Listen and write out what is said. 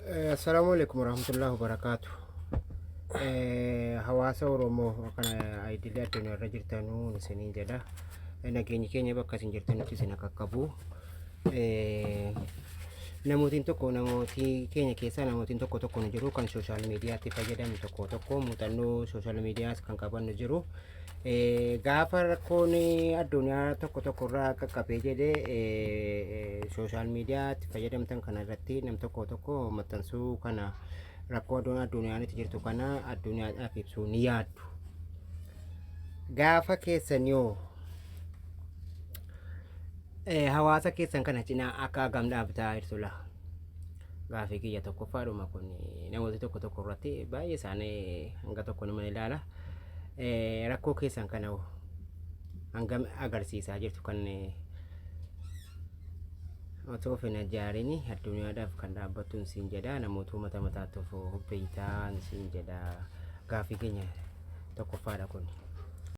Assalaamu alaikum warahmatullahi wabarakaatu. Hawaasa Oromoo kana idilee addunyaa irra jirtanuu isiniin jedha. Nageenyi keenya bakka isin jirtanutti isin akka qabu. Namootiin tokko namootii keenya keessaa namootiin tokko tokko ni jiru kan sooshaal miidiyaatti fayyadamu tokko tokko muuxannoo sooshaal miidiyaas kan qaban ni jiru. Gaafa rakkoon addunyaa tokko tokko irraa qaqqabee jedhee sooshaal miidiyaatti fayyadamtan kana irratti nam tokko tokko maxxansuu kana rakkoo addunyaan itti jirtu kana addunyaadhaaf ibsuu ni yaaddu. Gaafa keessan yoo hawaasa keessan kana cinaa akka hagam dhaabtaa jirtu laa? Gaafii kiyya tokkoffaadhuma kun namoota tokko tokko irratti baay'ee isaanii hanga tokko nama ilaala. Rakkoo keessan kana hoo hangam agarsiisaa jirtu kan otoo of hin ajaarini addunyaadhaaf kan dhaabbattuun siin jedha namoota mata mataatti of hubbeeytaan siin jedha gaafii keenya tokkoffaadha kun.